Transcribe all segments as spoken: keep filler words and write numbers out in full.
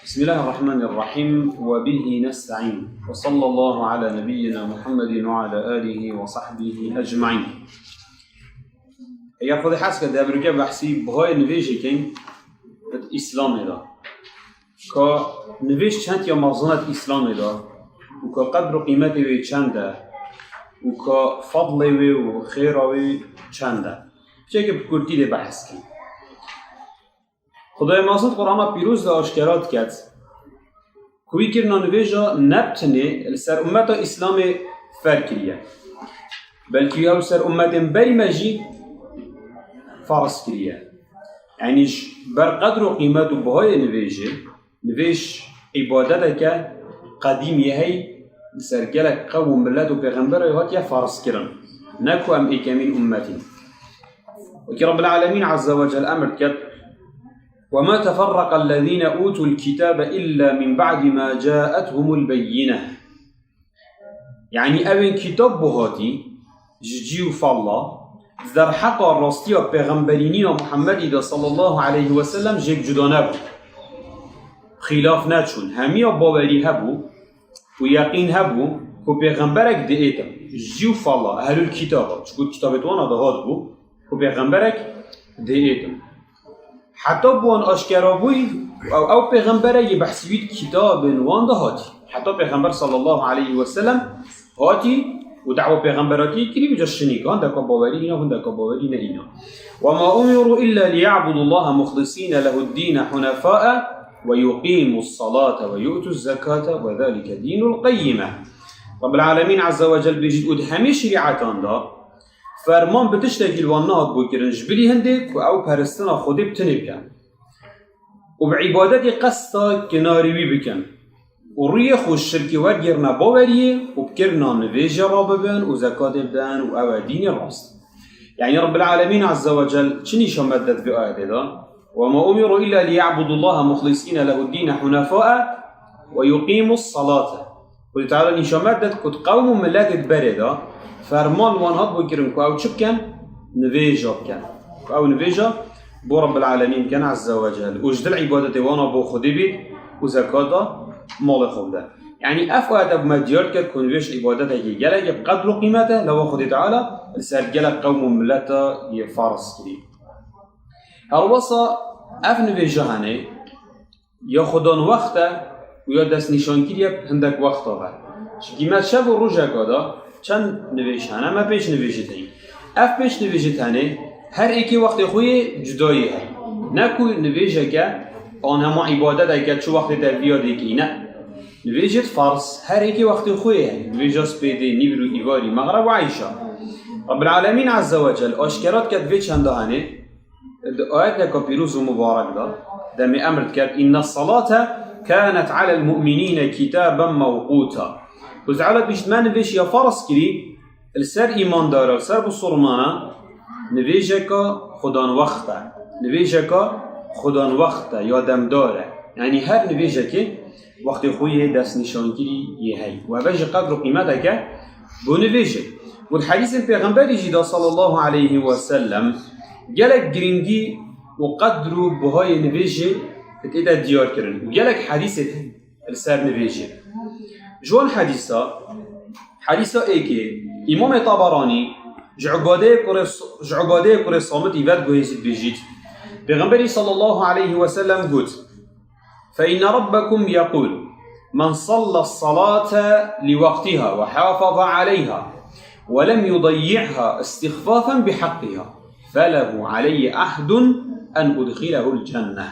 بسم الله الرحمن الرحيم، وبه نستعين، وصلى الله على نبينا محمد وعلى آله وصحبه أجمعين. Eger Xwedê hez ke, di evroke behsî bihayê nivêjê keyn di Îslamê de. Ka nivêj çend ya mezin e di Îslamê de û ka qedr û qîmetê wê çend e û ka fedlê wê û xêra wê çend e. Çeke bi kurtî dê behs keyn. Xwedayê mezin di Qur'ana Pîroz de aşkera diket ku wî kirina nivêja ne bi tenê li ser ummeta Îslamê ferz kiriye, belkî ew li ser ummetên berî me jî ferz kiriye. Yanî ji ber qedr û qîmet û bihayê nivêjê, nivêj îbadeteke qedîm yê hey, li ser gelek qewm û milet û pêxemberê hatiye ferz kirin. Ne ku em êkemîn ummetîn. Wekî Rabbil Alemîn Azze ve Cel emir diket, وما تفرق الذين أوتوا الكتاب إلا من بعد ما جاءتهم البينة. Yanî ewên kitab bo hatî ji cî û falla, di derheqa rastiya pêxemberînîna Muhammedî de sallallahu aleyhi ve sellem jêk cuda nebû. Xîlaf neçûn. Hemiya bawerî hebû û yeqîn hebû ku pêxemberek diêtin. Ji cî û falla, ehlul kitaba, çiku kitabê wana de hatibû ku pêxemberek diêtin. Heta bi wan aşkera bûyî, ew, ew pêxembere yê behsî wî di kitabên wan de hatî. Heta pêxember sallallahu aleyhi ve sellem hatî û da'wa pêxemberatiyê kirî, û ca şinî, hindeka bawerî îna, hindeka bawerî ne îna. وما أمروا إلا ليعبدوا الله مخلصين له الدين حنفاء ويقيموا الصلاة ويؤتوا الزكاة وذلك دين القيمة. Rabbil Alemîn Azze ve Cel bêjît, û di hemî şerîetan de ferman bi tiştekî li wan nehat bû kirin, ji bilî hindê ku ew peristina Xwedê bi tinê bikin û bi îbadetê qesta kinarî wî bikin û rûyê xwe ji şirkê wergêrine baweriyê û bi kirina nivêjê rabibin û zekatê bidin û ew e dînê rast. Yanî Rabbil Alemîn Azze ve Cel çi nîşan me dide di vê ayetê de? وما أمروا إلا ليعبدوا الله مخلصين له الدين حنفاء ويقيموا الصلاة. Xwedê Teala nîşan me dide ku di qewm û miletê di berê de ferman li wan hat bû kirin ku ew çi bikin? Nivêja bikin. Ku ew nivêja bo Rabbil Alemîn bikin Azze ve Cel. Û ji dil îbadetê wana bo Xwedê bît û zekata malê xwe bide. Yanî ev ayete bi me diyar dike ku nivêj îbadetekî gelekî bi qedr û qîmet e, lewê Xwedê Teala li ser gelek qewm û mileta yê farz kirî. Her wisa ev nivêja hene, ya xwedan wext e û ya destnîşankirî ye hindek wexta ve. Çimkî me şev û rojeka de çend nivêj hene, me pênc nivêjî teyî. Ev pênc nivêjî tenê her êkê wextê xwe yê cudayî heye. Ne ku nivêjeke an hema îbadeteke çi wextê te viya dêkî ne. Nivêjê farz her êkê wextê xwe yê heye. Nivêja spêdê, nîvro, îvarî, mexreb û îşa. Rabbil Alemîn Azze ve Cel aşkera dike di vê çenda hanê, di ayeteke pîroz û mubarek de, demê emr diket, إن الصلاة كانت على المؤمنين كتابا موقوتا. Xwedê Teala bîşt me nivêj ya farz kirî, li ser îmandara, li ser bisurmana, nivêjeka xwedan wext e. Nivêjeka xwedan wext e, ya demdar e. Yanî her nivêjekê wextê xwe yê destnîşankirî yê hey. Û ev jî qedr û qîmeteke bo nivêjê. Û di hedîsên pêxemberî jî de sallallahu aleyhi ve sellem gelek girîngî û qedr û buhayê nivêjê tê de diyar kirin. Û gelek hedîsê li ser nivêjê. Ji wan hedîsa, hedîsa êkê, Îmamê Taberanî ji Ubadeyê kurê, ji Ubadeyê kurê Samitî vediguhêzî dibêjît, Pêxemberî sallallahu aleyhi ve sellem got, فإن ربكم يقول: من صلى الصلاة لوقتها وحافظ عليها ولم يضيعها استخفافا بحقها فله علي عهد أن أدخله الجنة.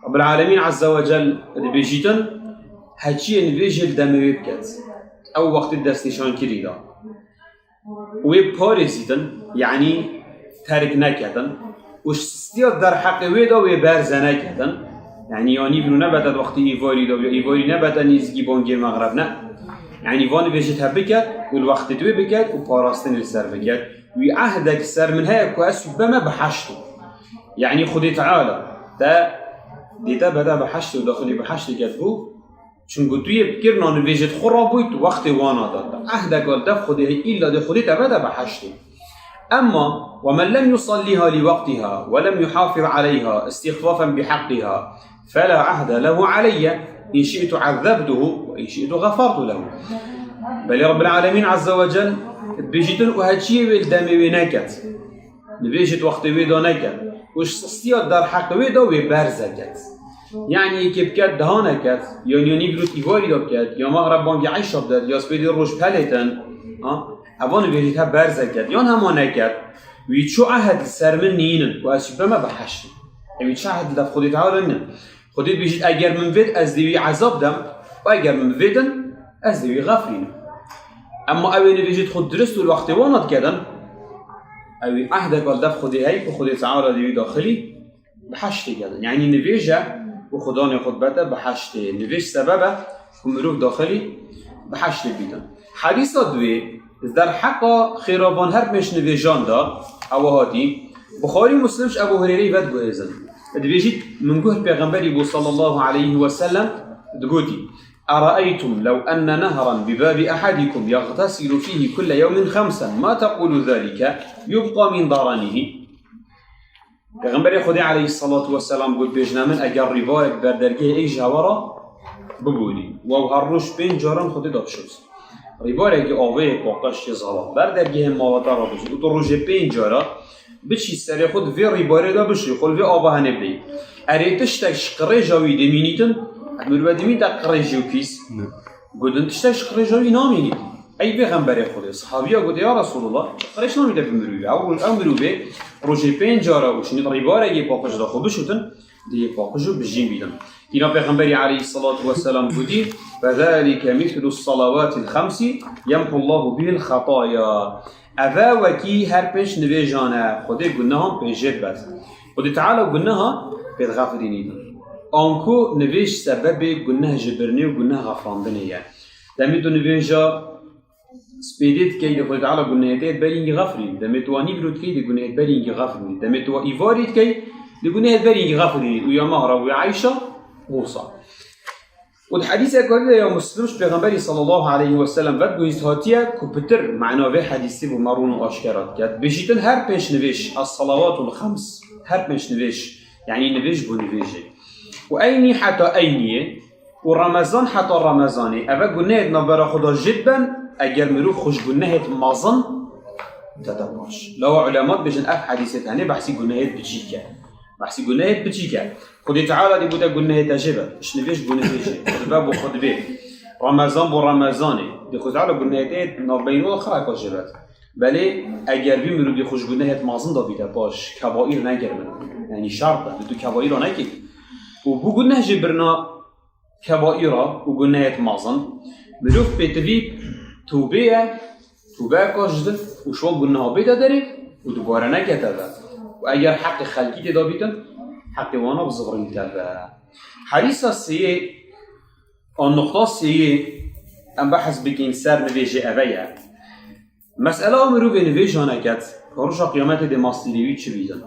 Rabbil Alemîn Azze ve Cel dibêjîtin, heçiyê nivêjê li demê wê biket. Ew wextê destnîşankirî de. Wê parêzîtin, yanî terk neketin. Û ji sistiya derheqê wê de wê berze neketin. Yanî ya nîvro nebete di wextê îvarî de, ya îvarî nebete nêzîkî bangê mexreb ne. Yanî van nivêjê te biket û li wextê wê biket û parastinê li ser biket. Wî ehdek ser min heye ku ez beme biheştê. Yanî Xwedê Teala te dê te bede biheştê û daxilî biheştê ket bû. Çunku tu yê bikirina nivêjê xwe rabûyî tu wextê wana de. Ehdeka li dev Xwedê heye, îlla dê Xwedê te bede biheştê. Emma ومن لم يصلها لوقتها ولم يحافظ عليها استخفافا بحقها فلا عهد له علي، إن شئت عذبته وإن شئت غفرت له. Belê Rabbil Alemîn Azze ve Cel dibêjîtin û heçiyê wê li demê wê neket. Nivêjit wextê wê da neket. Û ji sistiya derheqê wê da wê berze ket. Yanî yekê biket daha neket, yan ya nîvîrot îvarî da biket, ya mexreb bangê eyşa bidet, ya spêdê roj pelêtin. Ha? Eva nivêjit he berze ket, yan hema neket. Wî çu ehd li ser min nînin û ez jî bime bi heştê. Ew wî çi ehd li dev Xwedê Teala nînin. Xwedê dibêjit, eger min vêt, ez dê wî ezab dem û eger min bivêtin, ez dê wî xefrînim. Emma ew ê nivêjit xwe dirist û li wextê wana dikedin, ew wî ehdeka li dev Xwedê heyî ku Xwedê Teala dê wî daxilî biheştê kedin. Yanî nivêje û Xudanê xwe dibete biheştê. Nivêj sebeb e ku mirov daxilî biheştê bîtin. Hedîsa duwê, derheqa xêravan her pênc nivêjan de, ewa hatî, Buxarî û Muslim ji Ebu Hurêreyê vediguhêzin. Dibêjît, min guh Pêxemberî bû sallallahu aleyhi ve sellem digotî, أرأيتم لو أن نهرا بباب أحدكم يغتسل فيه كل يوم خمسا ما تقول ذلك يبقى من ضرنه. Pêxemberê Xwedê aleyhissalatu vesselam got, bêjne min, eger rîbarek ber dergehê êk ji hewa re bibûrî, û ew her roj pênc caran Xwedê da bişot. Rîbarekî avê yê paqij yê zala ber dergehê mala te re bicû û tu rojê pênc cara biçî serê xwe di vê rîbarê de bişî, xwe li vê ava henê bideyî. Erê tiştek ji qirêja wî dimînîtin, mirove dimînîte qirêjî û pîs. Ne. Gotin, tiştek ji qirêja wî namînît. Ey Pêxemberê Xwedê, sahabiya gote, ya Resulullah, qirêj namîte bi mirovî. Ew, ew mirovê rojê pênc cara û şinît rîbarekê paqij de xwe bişotin, dê yê paqij û bijîn bîtin. Îna Pêxemberî aleyhissalatu vesselam gotî, فذلك مثل الصلوات الخمس يمحو الله به الخطايا. Eve wekî her pênc nivêjan e, Xwedê gunehan pê jê dibet. Xwedê Teala guneha pê dixefirînîtin. Anku nivêj sebebê guneh ji birinê û guneh xefrandinê ye. Demê tu nivêja spêdê dikey, dê Xwedê Teala gunehê te yê berî yî xefirîn. Demê tu wa nîvro dikey, dê gunehê berî yî xefirîn. Demê tu wa îvarî dikey, dê gunehê berî yî xefirîn. Û ya mexreb û ya eyşa, wisa. Û di hedîseke dî de ya Muslim ji Pêxemberî sallallahu aleyhi ve sellem vediguhîst hatiye ku pitir mana vê hedîsê bo me rûn û aşkera dike. Dibêjîtin her pênc nivêj, es-salavatul xems, her pênc nivêj, yanî nivêj bo nivêjê. Û eynî heta eyniyê, û Remezan heta Remezanê, eve gunehê di navbera xwe de jê diben, eger mirov xwe ji gunehê di mezin dete paş. Lawa ulema dibêjin ev hedîsê tenê behsî gunehê di biçîk e. Behsî gunehê di biçîk e. Xwedê Teala dê gote gunehê te jê be, ji nivêj bo nivêjê, xutbe bo xutbê, Remezan bo Remezanê. Dê Xwedê Teala gunehê te yê navbeyî xiraka jê be. Belê eger vî mirovî xwe ji gunehê di mezin de bîte paş, kebaîr negirin. Yanî şert e, dê tu kebaîra nekî. Û bo guneh jê birina kebaîra û gunehê di mezin, mirov pêtivî tûbê ye, tûbeyeka ji dil û ji wan guneha bête derê û dubare nekete ve. Û eger heqê xelkî tê de bîtin, heqê wana bizivirînte ve. Hedîsa sêyê, an nuqta sêyê, em behs bikin ser nivêjê eve ye. Mesela ew mirovê nivêja neket, roja qiyametê dê mastîrê wî çi bîtin?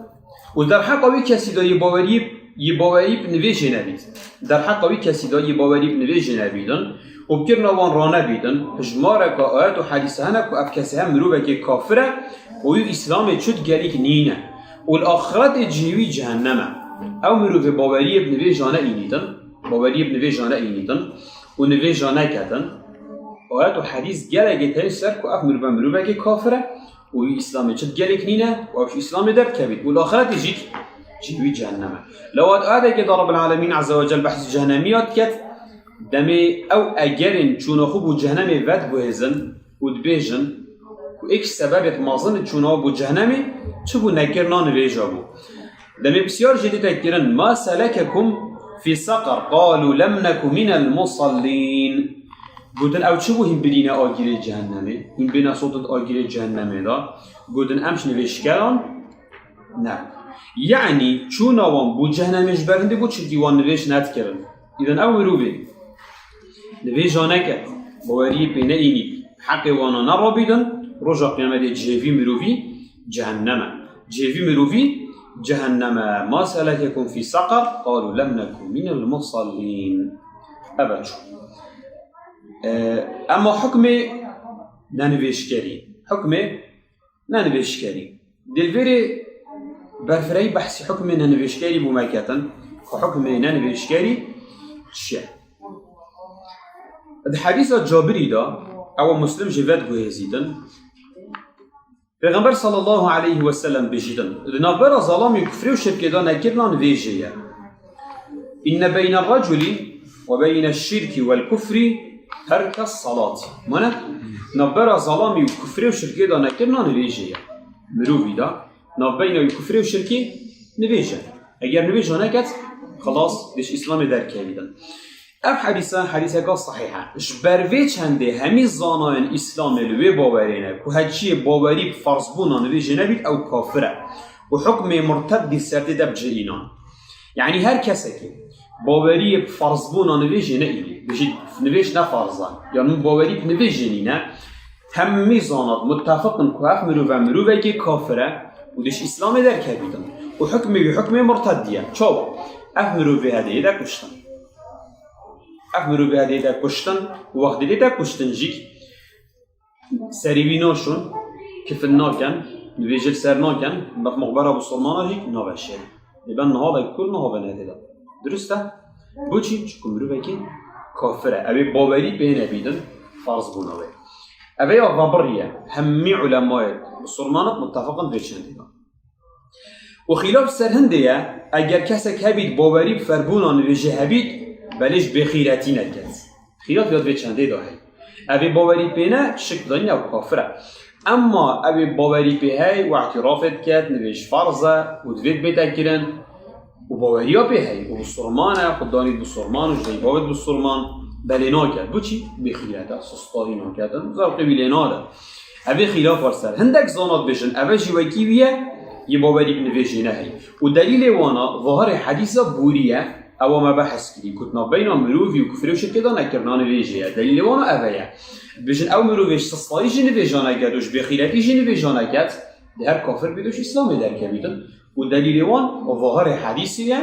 Û derheqa wî kesî de yê bawerî, yê bawerî bi nivêjê nebît. Derheqa wî kesî de yê bawerî bi nivêjê nebîtin û bi kirina wan ranebîtin, hijmareka ayet û hedîse hene ku ev kesê hem mirovekê kafir e û wî Îslamê çut gelîk nîne. Û li axiretê cihê wî cehennem e. Ew mirovê baweriyê bi nivêja neînîtin, baweriyê bi nivêja neînîtin û nivêja neketin, ayet û hedîs gelekê tê ser ku ev mirove mirovekê kafir e û wî Îslamê çi gelek nîne û ew ji Îslamê derdikevît û li axretê jî cihê wî cehennem e. Lewat ayeteke de Rabbil Alemîn Azze ve Cel behsî cehennemî ya diket, demê ew egerên çûna xwe bo cehennemê vediguhêzin û dibêjin ku êk ji sebebê mezin çûna bo cehennemê çi bû, nekirina nivêja bû. Demê pisyar jê dîte kirin, "Ma selekekum fî seqer? Qalû lem neku minel musallîn." Gotin, "Ew çi bû hîn bidîne agirê cehennemê? Hîn bêne sotin agirê cehennemê de?" Gotin, "Em ji nivêjkeran ne." Yanî, çûna wan bû cehennemê ji ber hindê bû, çimkî wan nivêj nedikirin. Îdin ew mirovê nivêja neket, baweriyê pê neînî, heqê wana nerabîdin, roja qiyametê cihê vî mirovî cehennem e. Cihê vî mirovî cehennem e. "Ma selekekum fî seqer? Qalû lem neku minel musallîn." Ev e çû. E, emma hukmê nenivêjkerî. Hukmê nenivêjkerî. Dê li vêrê berfirehî behsî hukmê nenivêjkerî bo me ketin. Hukmê nenivêjkerî çi ye? Di hedîsa Cabirî de, ewa Muslim jî vediguhêzîtin. Pêxember sallallahu aleyhi ve sellem bêjîtin, di navbera zalamî û kufrê û şirkê de nekirina nivêjê ye. Inne beyne reculi ve beyne şirki vel kufri terke salat. Mane, navbera zalamî û kufrê û şirkê de nekirina nivêjê ye. Mirovî de, navbeyna wî kufrê û şirkê nivêj e. Eger nivêja neket, xilas, dê ji Îslamê derkevîtin. Ev hedîse, hedîseka sehîh e. Ji ber vê çendê hemî zanayên Îslamê li wê bawerê ne ku heçiyê bawerî bi ferzbûna nivêjê nebît, ew kafir e. Û hukmê murtedî ser tê de bi cih înan. Yanî her kesekê baweriyê bi ferzbûna nivêjê neînî, bijî nivêj ne ferz e, yan min bawerî bi nivêjê nîne, hemî zanat muttefiq in ku ev mirove mirovekê kafir e û dê ji Îslamê derkevîtin. Û hukmê wî hukmê murtedî ye. Çawa? Ev mirovê hedê yê de kuştin. Ev mirovê hedê yê de kuştin û wextê dê de kuştin jî serî wî naşon, kifin nakin, nivêjê li ser nakin, bi muxbera bisilmana jî naveşêrin. Ê ben niha de kul niha ve nedê de. Dirust e? Boçî? Çiku mirovekî kafir e. Ew ê bawerî pê nebîtin, farz bûna wê. Ev ya vebirî ye. Hemî ulemayê bisilmanan muttefiq in vê çendê de. Û xîlaf ser hindê ye, eger kesek hebît, bawerî bi ferbûna nivêjê hebît, belê ji bêxîretî neket. Xîlaf ya di vê çendê de heye. Ev ê bawerî pê ne, şik danîne ew kafir e. Emma ew ê bawerî pê heye û îtirafê diket, nivêj farz e û divê bête kirin û baweriya pê heye û bisilman e, xwe danî bisilman û ji dayî bavê bisilman, belê naket. Boçî? Bêxîret e, sistahî naket, zewqê wî lê nade. Ev ê xîlaf war ser. Hindek zana dibêjin, ev jî wekî wî ye, yê bawerî bi nivêjê neheyî. Û delîlê wana, vahirê hedîsa borî ye, ewa me behs kirî, ku di navbeyna mirovî û kufrê û şirkê de nekirina nivêjê ye. Delîlê wana ev e ye. Dibêjin, ew mirovê ji sistahî jî nivêja neket û ji bêxîretî jî nivêja neket, dê her kafir bît û ji Îslamê derkevîtin. Û delîlê wan, û vahirê hedîsê ye,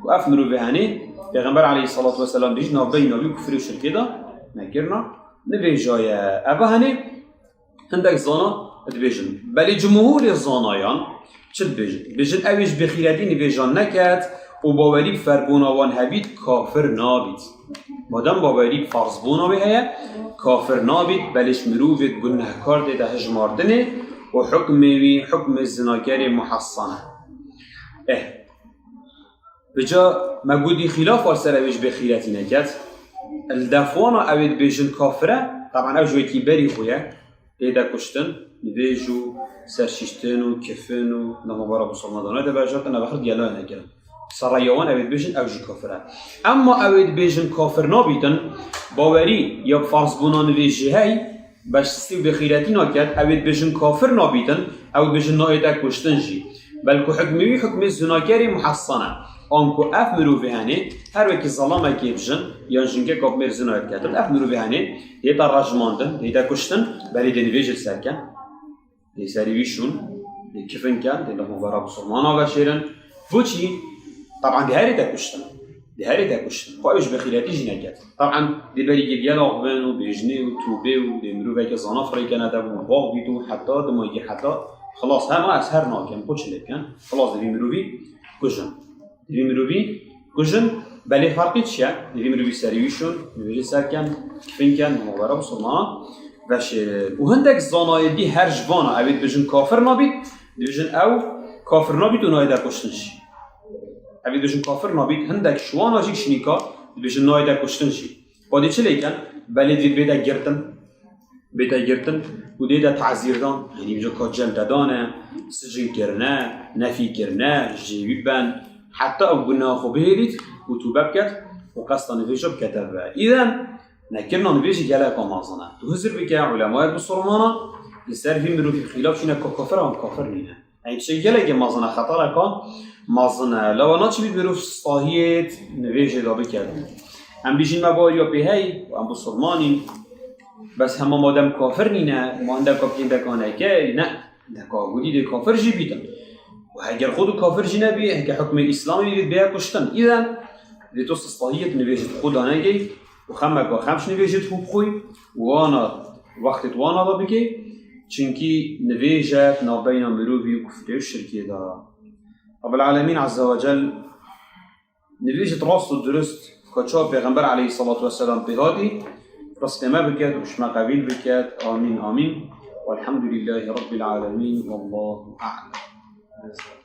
ku ev mirovê henê, Pêxember aleyhissalatu vesselam dibêjî, navbeyna wî û kufrê û şirkê de nekirina nivêja ye. Ev henê, hindek zana dibêjin. Belê cumhûrê zanayan çi dibêjin? Dibêjin, ew ê ji bêxîretî nivêja neket û bawerî bi ferbûna wan hebît, kafir nabît. Madem bawerî bi ferzbûna wê heye, kafir nabît, belê ji mirovê di gunehkar tê de hejmartinê û hukmê wî hukmê zinakerê muhessan e. Eh. Vêca me gotî xîlaf war ser ew ê ji bêxîretî neket. Li def wana ew ê dibêjin kafir e, teban ew ji wekî berî xwe ye. Tê de kuştin, nivêj û serşiştin û kifin û navbera bisilmanan de vejatin, ev her diya nayê nekirin. Serreya wan ew ê dibêjin ew jî kafir e. Emma ew ê dibêjin kafir nabîtin, bawerî ya bi ferzbûna nivêjê hey, beşistî û bêxîretî naket, ew ê dibêjin kafir nabîtin, ew dibêjin nayê te kuştin jî. Belku hukmê wî hukmê zinakerê muhessan e. Anku ev mirovê henê, her wekî zelamekê bi jin, yan jinkeka bi mêr zina diketin, ev mirovê henê, dê te rejmandin, dê te kuştin, belê dê nivêj li ser ken. Dê serî wî şûn, dê kifin ken, dê li hovara bisilmana veşêrin. Boçî? Teban dê herê te kuştin. Dê herê te kuştin. Xwe ew ji bêxîretî jî neket. Teban dê berî gel axivin û bêjinê û tûbê û dê miroveke zana firê kene dev û xwe axivît û heta dimagî heta xilas hema ez her nakim, xwe çi lê bikin. Xilas dê vî mirovî kujin. Dê vî mirovî kujin, belê ferqî çi ye? Dê vî mirovî serî wî şûn, nivêjê ser ken, kifin ken, movera bisilmanan veşêrin. Û hindek zanayê dî her ji vana, ew ê dibêjin kafir nabît, dibêjin ew kafir nabît û nayê de kuştin jî. Ew ê dibêjin kafir nabît, hindek ji wana jî şinîka dibêjin nayê de kuştin jî. Xwedê çi lê ken? Belê divê bête girtin. Bête girtin û dê de tazîrdan, yanî vêca ka celdedane, sicin kirine, nefî kirine, jêwî ben, heta ew guneha xwe bihêlît û tûbe biket û qesta nivêja bikete ve. Îden nekirina nivêjî geleka mezin e. Tu hizir bike, ulemaya bisilmana li ser vî mirovî xîlaf çîne ka kafir an kafir nîne. Ev tiştekî gelekî mezin e, xetereka mezin e. Lewra naçibît mirov sahiyê nivêjê de biket. Em bêjin me baweriya pê hey, em bisilman in. Bes hema madem kafir nîne, ma hindeka pê hindeka neke, ne. Hindeka gotî dê kafir jî bîtin. Û heger xwe tu kafir jî nebî, heke hukmê Îslamê bî, bê kuştin. Îden, dê tu sahiyê nivêjê xwe danegê. û xemeka xem ji nivêjê dixwe bixwî û wana wextê di wana de bikê, çimkî nivêj e di navbeyna mirovî û kufrê û şirkê de. Rabbul Alemîn Azze ve Cel Nivî jî rast û dirust ka çawa Pêxember aleyhissalatu vesselam pê hatî, ristê me biket û ji me qebîl biket. Amîn, amîn. Welhamdulillahî Rabbil alemin. Wallahu a'lem.